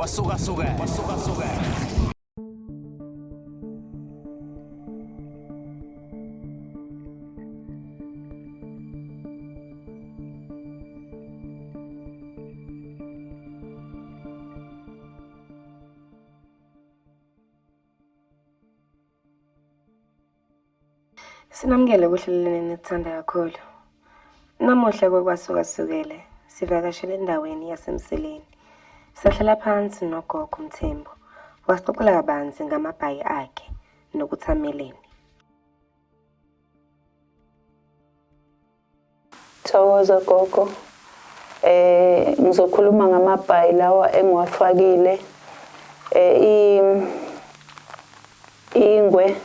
Kwasukasukela. Kwasukasukela. Sinamukele kuhleleleni enithanda kakhulu. Namuhla kokwasukasukele sivakashele endaweni yaseMseleni. Sahlala phansi nogogo Mthembu wasixoxela kabanzi ngamabhayi akhe nokuthi ameleni. Thokoza gogo. Ngizokhuluma ngamabhayi lawa engiwafakile. Ingwe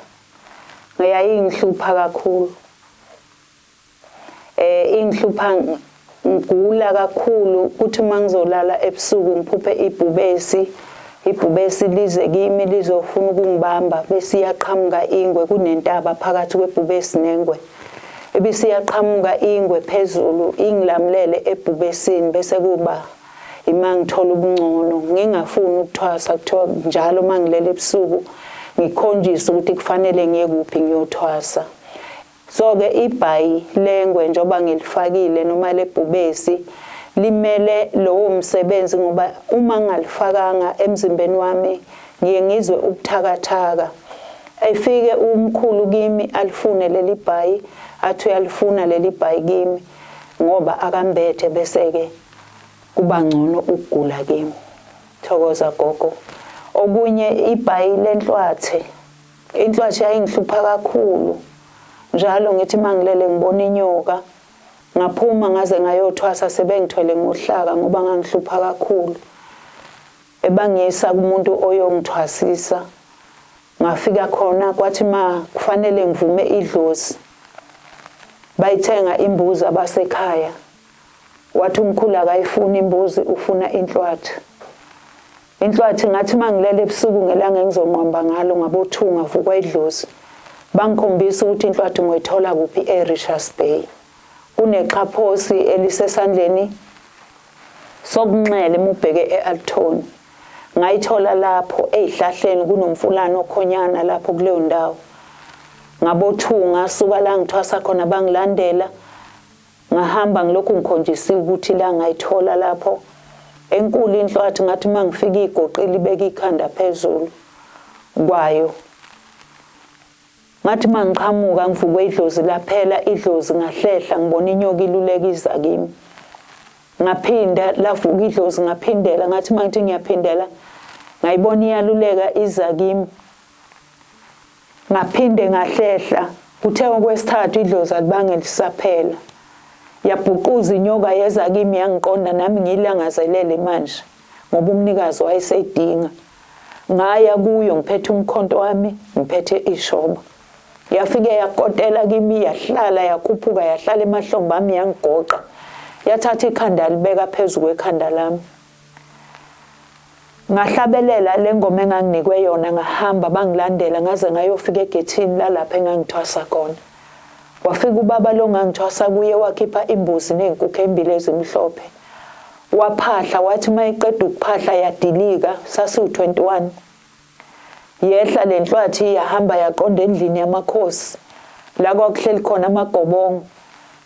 yayingihlupha kakhulu. Ingihlupha ngigula kakhulu kuthi uma ngizolala ebusuku ngiphuphe ibhubesi, ibhubesi lize kimi lizofuna ukungibamba bese iyaqhamuka ingwe kunentaba phakathi kwebhubesi nengwe. Ibisiyaqhamuka ingwe phezulu ingilamulele ebhubesini bese kuba ima ngithola ubungcono ngingafuni ukuthwasa kuthiwa njalo uma ngilele ebusuku ngikhonjiswe ukuthi kufanele ngiye kuphi ngiyothwasa. So-ke ibhayi lengwe njengoba ngilifakile noma lebhubesi limele lowo msebenzi ngoba uma ngingalifakanga emzimbeni wami ngiye ngizwe ubuthakathaka. Efike umkhulu kimi alifune leli bhayi athi uyalifuna leli bhayi kimi ngoba akambethe bese-ke kuba ngcono ukugula kimi. Thokoza gogo. Okunye ibhayi lenhlwathe. Inhlwathi yayingihlupha kakhulu. Njalo ngithi mangilele ngibona inyoka. Ngaphuma ngaze ngayothwasa sebengithwele ngohlaka ngoba ngangihlupha kakhulu. Ebangiyisa kumuntu oyongithwasisa. Ngafika khona kwathi ma kufanele ngivume idlozi. Bayithenga imbuzi abasekhaya. Wathi umkhulu akayifuni imbuzi ufuna inhlwathi. Inhlwathi ngathi mangilele ebusuku ngelanga engizonqwamba ngalo ngabo-2 ngavukwa idlozi. Bangikhombisa ukuthi inhlwathi ngoyithola kuphi e-Richards Bay. Kunexhaphosi elisesandleni sokunxele uma ubheke e-Alton. Ngayithola lapho ey'hlahleni kunomfulana okhonyana lapho kuleyo ndawo. Ngabo-2 ngasuka la ngithwasa khona bangilandela. Ngahamba ngilokhu ngikhonjisiwe ukuthi la ngayithola lapho enkulu inhlwathi ngathi uma ngifika igoqile ibeka ikhanda phezulu kwayo. Ngathi uma ngiqhamuka ngivukwe idlozi laphela idlozi ngahlehla ngibona inyoka iluleka iza kimi. Ngaphinda lavuka idlozi ngaphindela ngathi uma ngithi ngiyaphindela ngayibona iyaluleka iza kimi. Ngaphinde ngahlehla, kuthe okwesithathu idlozi alibange lisaphela. Yabhuquza inyoka yeza kimi yangiqonda nami ngiyilangazelele manje ngoba umnikazi wayeseyidinga. Ngaya kuyo ngiphethe umkhonto wami, ngiphethe ishoba. Yafike yakotela kimi yahlala yakhuphuka yahlala emahlombe ami yangigoqa. Yathatha ikhanda yalibeka phezu kwekhanda lami. Ngahlabelela le ngoma enganginikwe yona ngahamba bangilandela ngaze ngayofika egethini lalapha engangithwasa khona. Wafika ubaba lo ngangithwasa kuye wakhipha imbuzi ney'nkukhu ey'mbili ezimhlophe. Waphahla wathi uma eqeda ukuphahla yadilika sasiwu-21. Yehla le nhlwathi yahamba yaqonda endlini yamakhosi la kwakuhleli khona amagobongo.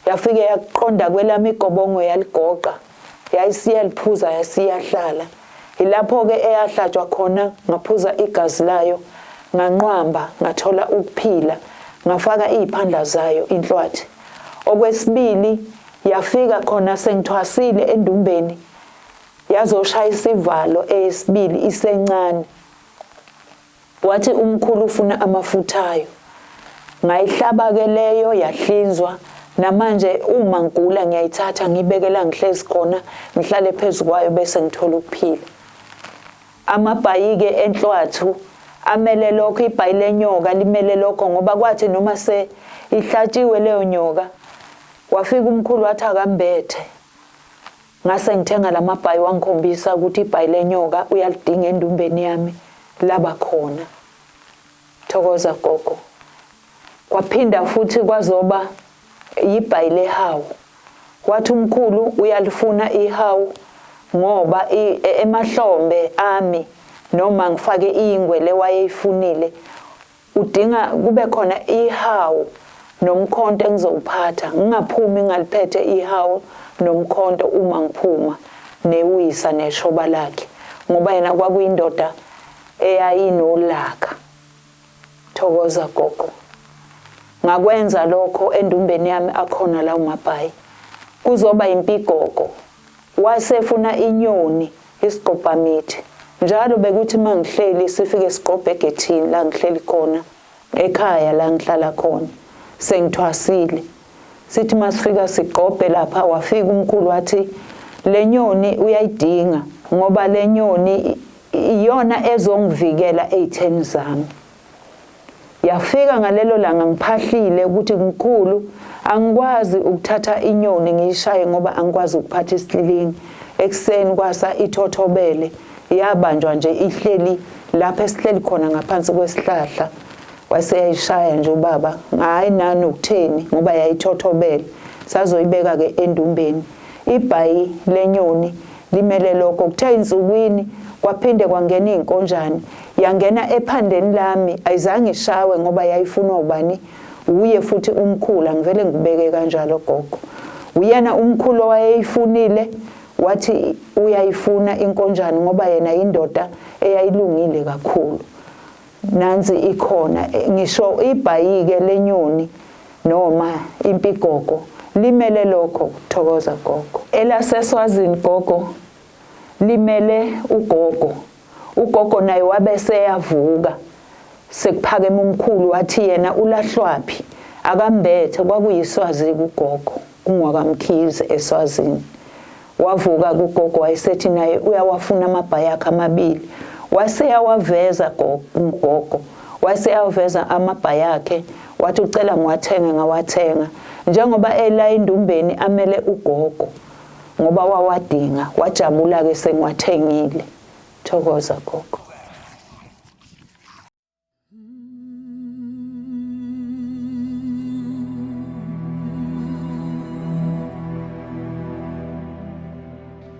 Yafike yaqonda kwelami igobongo yaligoqa yayisiyaliphuza yasiyahlala. Yilapho-ke eyahlatshwa khona ngaphuza igazi layo nganqwamba ngathola ukuphila ngafaka iy'phandla zayo inhlwathi. Okwesibili yafika khona sengithwasile endumbeni Yazoshaya isivalo eyesibili isencane. Wathi umkhulu ufuna amafutha ayo. Ngayihlaba ke leyo yahlinzwa namanje uma ngigula ngiyayithatha ngibeke la ngihlezi khona ngihlale phezu kwayo bese ngithola ukuphila. Amabhayi-ke enhlwathu amele lokho ibhayi lenyoka limele lokho ngoba kwathi noma se ihlatshiwe leyo nyoka wafika umkhulu wathi akambethe. Ngase ngithenga lamabhayi wangikhombisa ukuthi ibhayi lenyoka uyalidinga endumbeni yami laba khona. Thokoza gogo. Kwaphinda futhi kwazoba yibhayi lehawu. Wathi umkhulu uyalifuna ihawu. ngoba emahlombe ami noma ngifake ingwe le wayeyifunile udinga kube khona ihawu nomkhonto engizowuphatha ngingaphumi ngaliphethe ihawu nomkhonto uma ngiphuma newisa neshoba lakhe ngoba yena kwakuyindoda eyayinolaka. Thokoza gogo. Ngakwenza lokho endumbeni yami akhona lawo mabhayi. Kuzoba impigogo. Wasefuna inyoni isigqobhamithi. Njalo bekuthi mangihleli sifike sigqobhe egethini la ngihleli khona ekhaya la ngihlala khona sengithwasile. Sithi masifika sigqobhe lapha wafika umkhulu wathi le nyoni uyayidinga ngoba le nyoni iyona ezongivikela ey'theni zami. Yafika ngalelo langa ngiphahlile ukuthi mkhulu angikwazi ukuthatha inyoni ngiyishaye ngoba angikwazi ukuphatha isihlilingi. Ekuseni kwasa ithothobele yabanjwa nje ihleli lapho esihleli khona ngaphansi kwesihlahla. Waseyayishaya nje ubaba hhayi nanokutheni ngoba yayithothobele. Sazoyibeka-ke endumbeni. Ibhayi lenyoni limele lokho. Kuthe ey'nsukwini kwaphinde kwangena iy'nkonjane. Yangena ephandeni lami, ayizange ishawe ngoba yayifunwa ubani? Wuye futhi umkhulu, angivele ngikubeke kanjalo gogo. Wuyena umkhulu owayeyifunile, wathi uyayifuna inkonjane ngoba yena yindoda eyayilungile kakhulu. Nansi ikhona, ngisho ibhayike lenyoni noma impigogo limele lokho. Thokoza gogo. ElaseSwazini gogo limele ugogo. Ugogo naye wabe seyavuka sekuphakeme umkhulu wathi yena ulahlwaphi akambethe kwakuyiswazi kugogo kungwakamkhize eSwazini. Wavuka kugogo wayesethi naye uyawafuna amabhayi akhe amabili. Waseyawaveza ugogo. Waseyawaveza amabhayi akhe wathi ucela ngiwathenge ngawathenga. Njengoba ela endumbeni amele ugogo ngoba wawadinga wajabula-ke sengiwathengile. Thokoza gogo.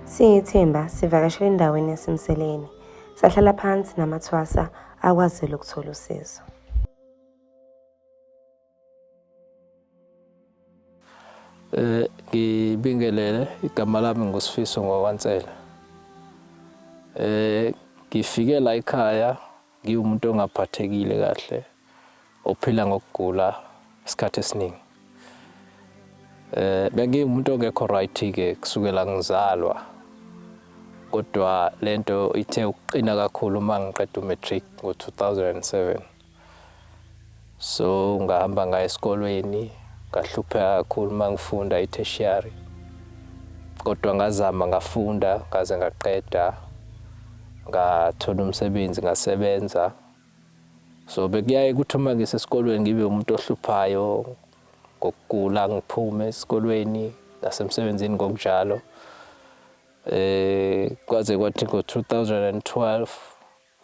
Siyithimba sivakashela endaweni yaseMseleni. Sahlala phansi namathwasa akwazile ukuthola usizo. Eh ngibingelele igama lami nguSifiso ngwakwaNsele. Eh ngifike la ekhaya ngiwumuntu ongaphathekile kahle ophila ngokugula isikhathi esiningi. Eh bengiwumuntu ongekho right ke kusukela ngizalwa. Kodwa lento ithe ukuqina kakhulu uma ngiqeda umatric ngo-2007. So ngahamba ngaya esikolweni ngahlupheka kakhulu uma ngifunda i-tertiary. Kodwa ngazama ngafunda ngaze ngaqeda ngathola umsebenzi ngasebenza. So bekuyaye kuthi uma ngisesikolweni ngibe umuntu ohluphayo ngokugula ngiphume esikolweni nasemsebenzini ngokunjalo. Eh kwaze kwathi ngo-2012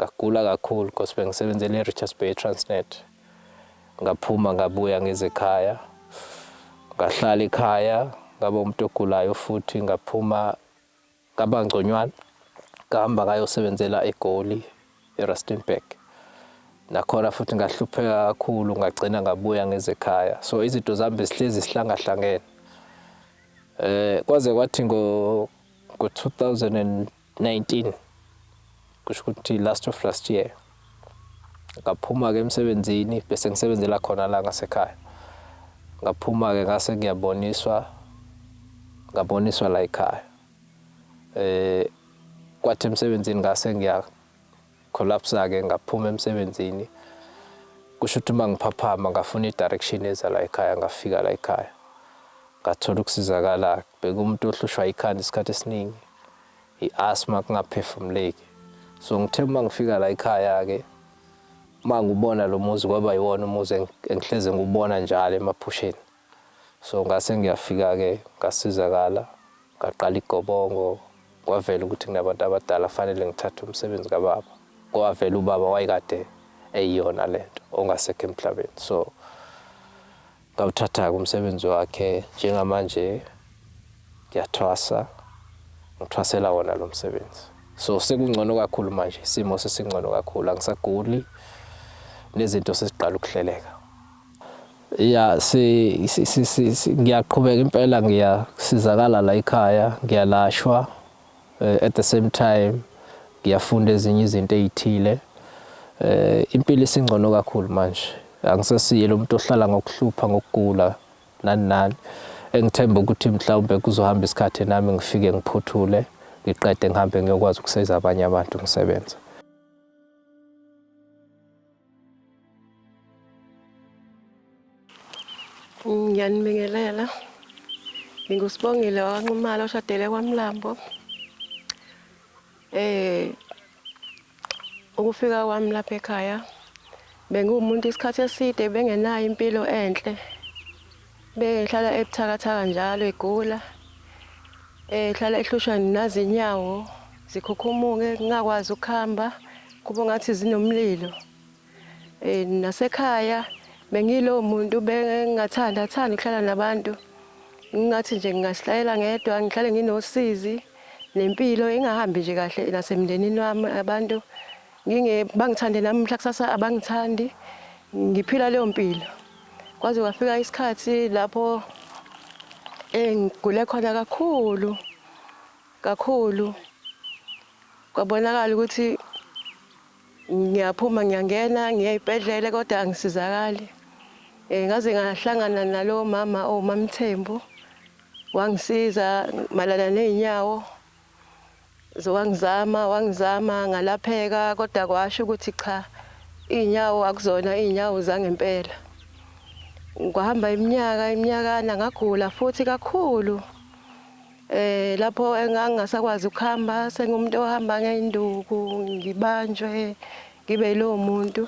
Ngagula kakhulu because bengisebenzela e-Richards Bay Transnet. Ngaphuma ngabuya ngeze ekhaya. Ngahlala ekhaya ngaba umuntu ogulayo futhi ngaphuma ngaba ngconywana. Ngahamba ngayosebenzela eGoli eRustenburg. Nakhona futhi ngahlupheka kakhulu ngagcina ngabuya ngeze ekhaya. So izinto zami bezihlezi zihlangahlangene. Eh kwaze kwathi ngo ngo 2019 kusho ukuthi last of last year ngaphuma ke emsebenzini bese ngisebenzela khona la ngasekhaya ngaphuma ke ngase ngiyaboniswa ngaboniswa la ekhaya eh kwathi emsebenzini ngase ngiya collapse ke ngaphuma emsebenzini kusho ukuthi uma ngiphaphama ngafuna i-direction eza la ekhaya ngafika la ekhaya ngathola ukusizakala bekumuntu ohlushwa ikhanda isikhathi esiningi i-asthma kungaphefumuleki so ngithe uma ngifika la ekhaya-ke uma ngubona lo muzi kwaba yiwona umuzi engihleze ngubona njalo emaphusheni so ngase ngiyafika-ke ngasizakala ngaqala igobongo kwavela ukuthi nginabantu abadala fanele ngithathe umsebenzi kababa kwavela ubaba wayekade eyiyona lento ongasekho emhlabeni so ngawuthatha-ke umsebenzi wakhe njengamanje ngiyathwasa Ngithwasela wona lo msebenzi. So sekungcono kakhulu manje, isimo sesingcono kakhulu, angisaguli nezinto sesiqala ukuhleleka. Ya si ngiyaqhubeka impela ngiyasizakala la ekhaya, ngiyalashwa eh, at the same time ngiyafunda ezinye izinto ezithile. Eh impilo isingcono kakhulu manje. Angisesiye lo muntu ohlala ngokuhlupha ngokugula nani nani. Engithemba ukuthi mhlawumbe kuzohamba isikhathi nami ngifike ngiphuthule ngiqede ngihambe ngiyokwazi ukusiza abanye abantu ngisebenze. Ngiyanibingelela. NginguSibongile wakwaNxumalo oshadele kwaMlambo. Eh ukufika kwami lapha ekhaya bengiwumuntu isikhathi eside bengenayo impilo enhle. Bengihlala ebuthakathaka njalo egula. Ehlala ehlushwa nazinyawo zikhukhumuke ngingakwazi ukuhamba kube ngathi zinomlilo. Eh nasekhaya bengilowo muntu bengingathanda athanda ukuhlala nabantu. Ngingathi nje ngingasihlayela ngedwa ngihlale nginosizi nempilo ingahambi nje kahle nasemndenini wami abantu nginge bangithande nami mhla kusasa abangithandi ngiphila leyo mpilo. Kwaze kwafika isikhathi lapho engigule khona kakhulu kakhulu kwabonakala ukuthi Ngiyaphuma ngiyangena ngiya ey'bhedlele kodwa angisizakali. Um ngaze ngahlangana nalowo mama owuMaMthembu wangisiza mayelana ney'nyawo wangizama wangizama ngalapheka kodwa kwasho ukuthi cha iy'nyawo akuzona iy'nyawo zangempela. Kwahamba iminyaka iminyakana ngagula futhi kakhulu. Eh lapho engangingasakwazi ukuhamba sengumuntu ohamba ngey'nduku ngibanjwe ngibe yilowo muntu.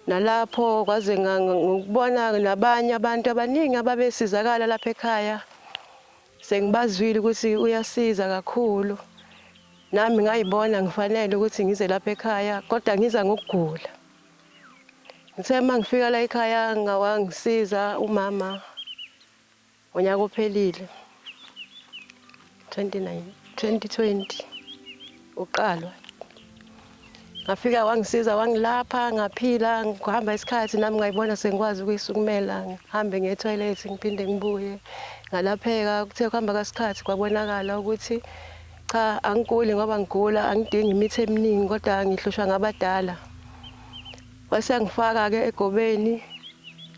Nalapho kwaze ngokubona nabanye abantu abaningi ababesizakala lapha ekhaya sengibazwile ukuthi uyasiza kakhulu. Nami ngayibona ngifanele ukuthi ngize lapha ekhaya kodwa ngiza ngokugula. Ngithe uma ngifika la ekhaya ngawangisiza umama. Ngonyaka ophelile 29 2020 uqalwa ngafika wangisiza wangilapha ngaphila kuhamba isikhathi nami ngayibona sengikwazi ukuyisukumela ngihambe ngiye etoilet ngiphinde ngibuye ngalapheka kuthe kuhamba kasikhathi kwabonakala ukuthi cha angiguli ngoba ngigula angidingi imithi eminingi kodwa ngihlushwa ngabadala Wasengifaka-ke egobeni.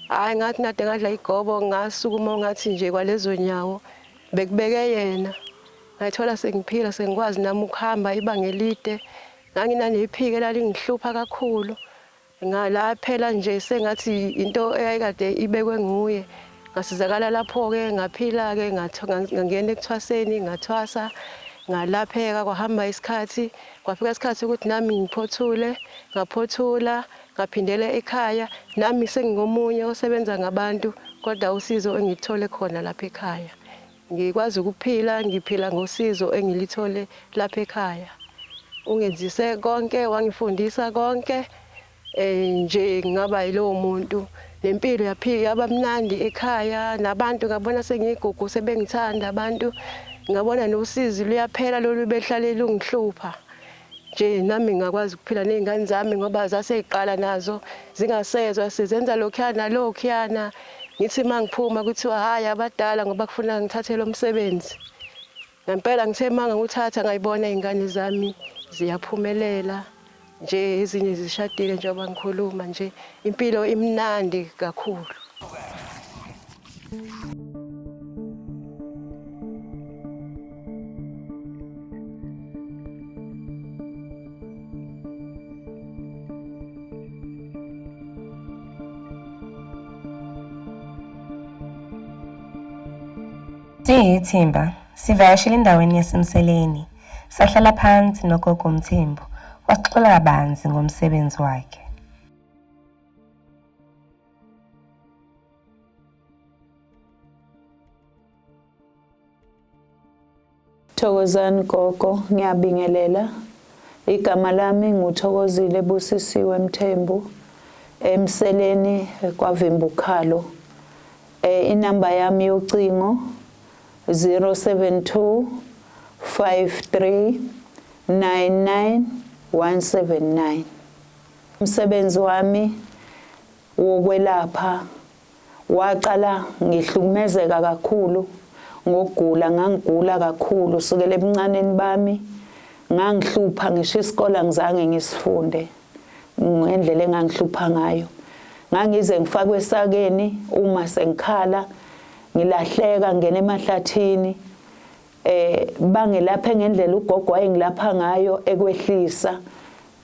Hhayi ngathi nade ngadla igobo ngasukuma ungathi nje kwalezo nyawo bekubeke yena. Ngayithola sengiphila sengikwazi nami ukuhamba ibanga elide. Nganginanephika elalingihlupha kakhulu. Ngalaphela nje sengathi into eyayikade ibekwe nguye. Ngasizakala lapho-ke ngaphila-ke ngangena ekuthwaseni ngathwasa ngalapheka kwahamba isikhathi kwafika isikhathi ukuthi nami ngiphothule Ngaphothula, ngaphindela ekhaya, nami sengingomunye osebenza ngabantu kodwa usizo engilithole khona lapha ekhaya. Ngikwazi ukuphila, ngiphila ngosizo engilithole lapha ekhaya. Ungenzise konke, wangifundisa konke eh, nje ngaba yilowo muntu nempilo yaphila yaba mnandi ekhaya nabantu ngabona sengiyigugu sebengithanda abantu ngabona nosizi luyaphela lolu behlale lungihlupha nje nami ngakwazi ukuphila ney'ngane zami ngoba zaseyiqala nazo zingasezwa sizenza lokhuyana nalokhuyana ngithi uma ngiphuma kuthiwa hhayi abadala ngoba kufuna ngithathe lo msebenzi ngempela ngithe uma ngiwuthatha ngayibona iy'ngane zami ziyaphumelela nje ezinye zishadile njengoba ngikhuluma nje impilo imnandi kakhulu. Siyithimba sivakashele endaweni yaseMseleni sahlala phansi noGogo Mthembu wasixoxela kabanzi ngomsebenzi wakhe. Thokozani gogo, ngiyabingelela. Igama lami nguThokozile Busisiwe Mthembu eMseleni kwaVimbukhalo. Eh inamba yami yocingo 072 53 99 179. Umsebenzi wami wokwelapha waqala ngihlukumezeka kakhulu ngokugula, ngangigula kakhulu sukela ebuncaneni bami, ngangihlupha ngisho isikole angizange ngisifunde ngendlela engangihlupha ngayo. Ngangize ngifakwe esakeni uma sengikhala, ngilahleka ngena emahlathini, bangelaphe ngendlela ugogo wayengilapha ngayo ekwehlisa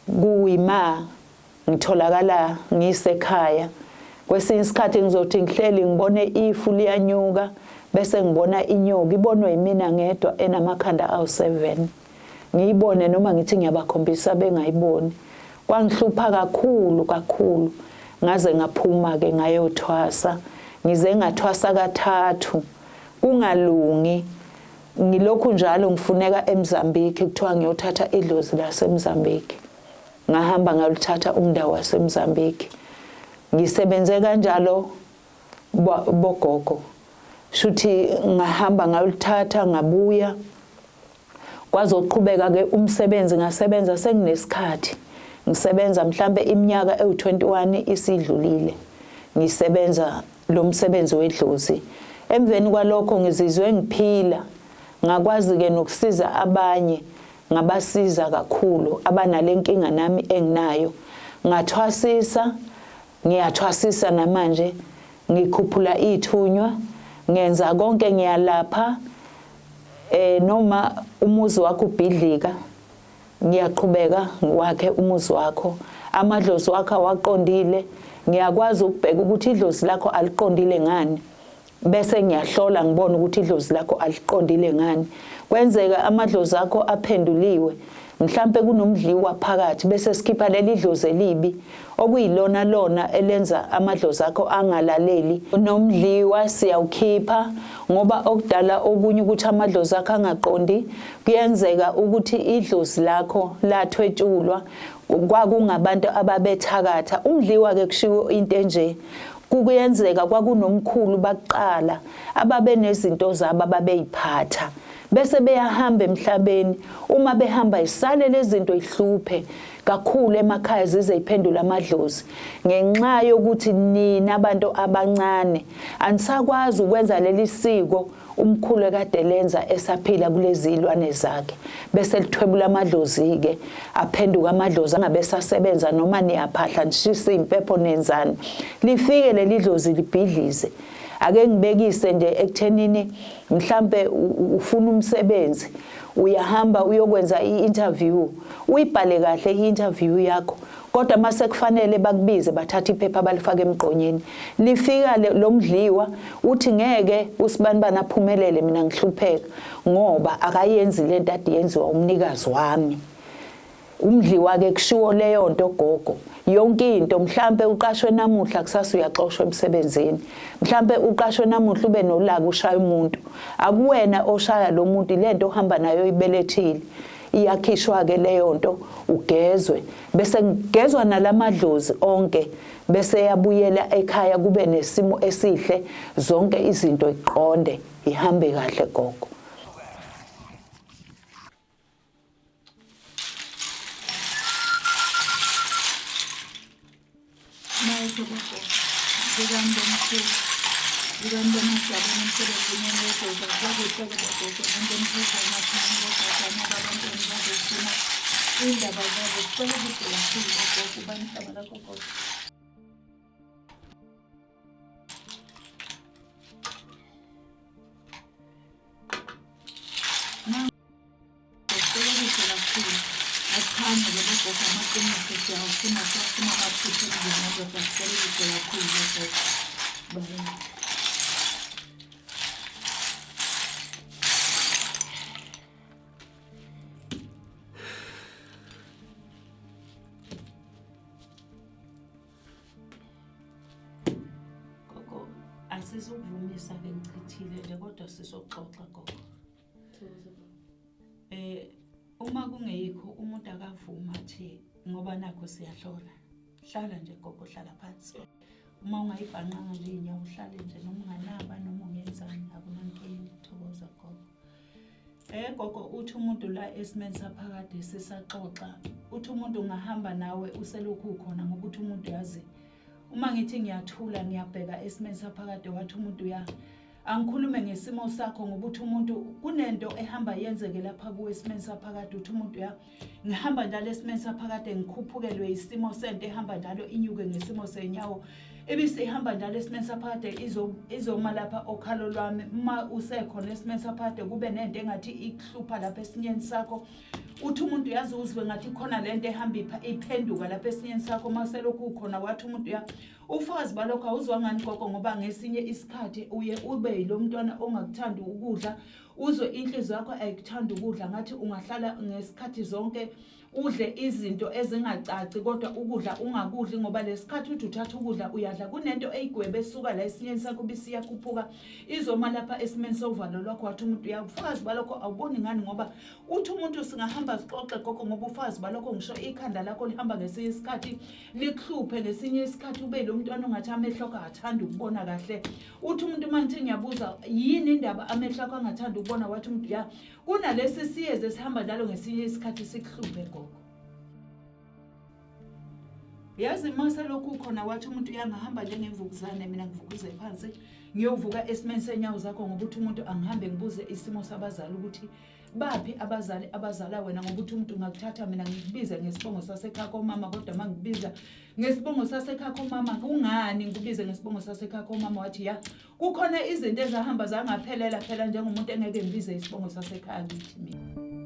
kuyima ngitholakala ngisekhaya. Kwesinye isikhathi ngizothi ngihleli ngibone ifu liyanyuka bese ngibona inyoka ibonwe yimina ngedwa enamakhanda awu-7, ngiyibone noma ngithi ngiyabakhombisa bengayiboni. Kwangihlupha kakhulu kakhulu ngaze ngaphuma-ke ngayothwasa, ngize ngathwasa kathathu kungalungi. Ngilokhu njalo ngifuneka eMozambique, kuthiwa ngiyothatha idlozi laseMozambique. Ngahamba ngaluthatha umndawo waseMozambique. Ngisebenze kanjalo bogogo, shuthi ngahamba ngaluthatha ngabuya. Kwazoqhubeka ke umsebenzi, ngasebenza senginesikhathi ngisebenza mhlambe iminyaka ewu-21 isidlulile ngisebenza lo msebenzi wedlozi. Emveni kwalokho ngizizwe ngiphila, ngakwazi ke nokusiza abanye, ngabasiza kakhulu abanale nkinga nami enginayo. Ngathwasisa, ngiyathwasisa namanje, ngikhuphula ithunywa, ngenza konke, ngiyalapha. Noma umuzi wakho ubhidlika, ngiyaqhubeka ngiwakhe umuzi wakho. Amadlozi wakho awaqondile, ngiyakwazi ukubheka ukuthi idlozi lakho aliqondile ngani, bese ngiyahlola ngibone ukuthi idlozi lakho aliqondile ngani. Kwenzeka amadlozi akho aphenduliwe, mhlambe kunomdliwa phakathi, bese sikhipha leli dlozi elibi okuyilona lona elenza amadlozi akho angalaleli. Nomdliwa siyawukhipha ngoba okudala okunye ukuthi amadlozi akho angaqondi, kuyenzeka ukuthi idlozi lakho lathwetshulwa kwakungabantu ababethakatha. Umdliwa ke kushiwo into enje, kuyenzeka kwakunomkhulu bakuqala ababenezinto zabo ababeyiphatha, bese beyahamba emhlabeni. Uma behamba isale lezinto ihluphe kakhulu emakhaya, zize iphendule amadlozi ngenxa yokuthi nina abantu abancane anisakwazi ukwenza leli siko umkhulu ekade lenza esaphila kulezi zilwane zakhe, bese lithwebula amadlozi ke, aphenduka amadlozi angabe sasebenza. Noma niyaphahla nishisa impepho nenzani, lifike leli dlozi libhidlize. Ake ngibekise nje ekuthenini mhlambe ufuna umsebenzi, uyahamba uyokwenza i-interview, uyibhale kahle i-interview yakho, kodwa mase kufanele bakubize bathatha iphepha balifake emgqonyeni, lifika lo mdliwa uthi ngeke usibanibani aphumelele, mina ngihlupheka ngoba akayenzi lento ade yenziwa umnikazi wami. Umdliwa ke kushiwo leyo nto gogo. Yonke into mhlambe uqashwe namuhla, kusasa uyaxoshwa emsebenzini. Mhlambe uqashwe namuhla ube nolaka ushaya umuntu, akuwena oshaya lo muntu, lento ohamba nayo ibelethile. Iyakhishwa ke leyo nto, ugezwe, bese kugezwa nalamadlozi onke, bese yabuyela ekhaya kube nesimo esihle, zonke izinto iqonde ihambe kahle gogo. Indaba zabo sicela ukuthi kakhulu gogo, ubani igama lakho gogo? Sicela kakhulu asikhanye-ke bogogo, amaqiniso siyawafuna, siyafuna amaphupho emzini wendoda. Sicela ukuthi kakhulu bogogo. Bye. Gogo, asizukuvumisa ke ngichithile nje kodwa sizoxoxa gogo. Uma kungeyikho umuntu akavuma athi ngoba nakho siyahlola. Hlala nje gogo, hlala phansi. Uma ungayibhanqanga nje inyawo uhlale nje, noma unganaba noma ungenzani akunankinga. Thokoza gogo. Eh gogo, uthi umuntu la esimeni saphakade sisaxoxa, uthi umuntu ungahamba nawe uselokhu ukhona, ngoba uthi umuntu, yazi, uma ngithi ngiyathula ngiyabheka esimeni saphakade, wathi umuntu ya angikhulume ngesimo sakho, ngoba uthi umuntu kunento ehamba yenzeke lapha kuwe esimeni saphakade. Uthi umuntu ya ngihamba njalo esimeni saphakade, ngikhuphukelwe isimo sento ehamba njalo inyuke ngesimo senyawo, ibisihamba njalo esimeni saphakade izoma lapha okhalo lwami. Uma usekhona esimeni saphakade, kube nento engathi ikuhlupha lapha esinyeni sakho. Uthi umuntu, yazi, uzwe ngathi khona lento ehamba iphenduka lapha esinyeni sakho uma selokhu ukhona. Wathi umuntu ya ufakazi balokho awuzwa ngani gogo, ngoba ngesinye isikhathi uye ube yilo mntwana ongakuthandi ukudla, uzwe inhliziyo yakho ayikuthandi ukudla, ngathi ungahlala ngesikhathi zonke udle izinto ezingacaci, kodwa ukudla ungakudli, ngoba lesikhathi uthi uthatha ukudla uyadla, kunento eyigwebe esuka la esinyeni sakho bisiyakhuphuka izoma lapha esimeni sovalo lwakho. Wathi umuntu uyabufakazi balokho awuboni ngani, ngoba uthi umuntu singahamba sixoxe gogo, ngoba ufakazi balokho ngisho ikhanda lakho lihamba ngesinye isikhathi likuhluphe, ngesinye isikhathi ube lo mntwana ongathi amehlo akho athanda ukubona kahle. Uthi umuntu uma ngithi ngiyabuza yini indaba amehlo akho angathanda ukubona, wathi umuntu ya kunalesi siyezi esihamba njalo ngesinye isikhathi sikuhluphe gogo. Yazi, uma selokhu ukhona, wathi umuntu uyangahamba njengemvukuzane, mina ngivukuze phansi ngiyovuka esimeni senyawo zakho, ngoba uthi umuntu angihambe ngibuze isimo sabazali ukuthi baphi abazali abazala wena, ngoba uthi umuntu ngakuthatha mina ngikubize ngesibongo sasekhaya komama, kodwa uma ngikubiza ngesibongo sasekhaya komama, kungani ngikubize ngesibongo sasekhaya komama? Wathi ya kukhona izinto ezahamba zangaphelela phela njengomuntu engeke ngibize isibongo sasekhaya kithi mina.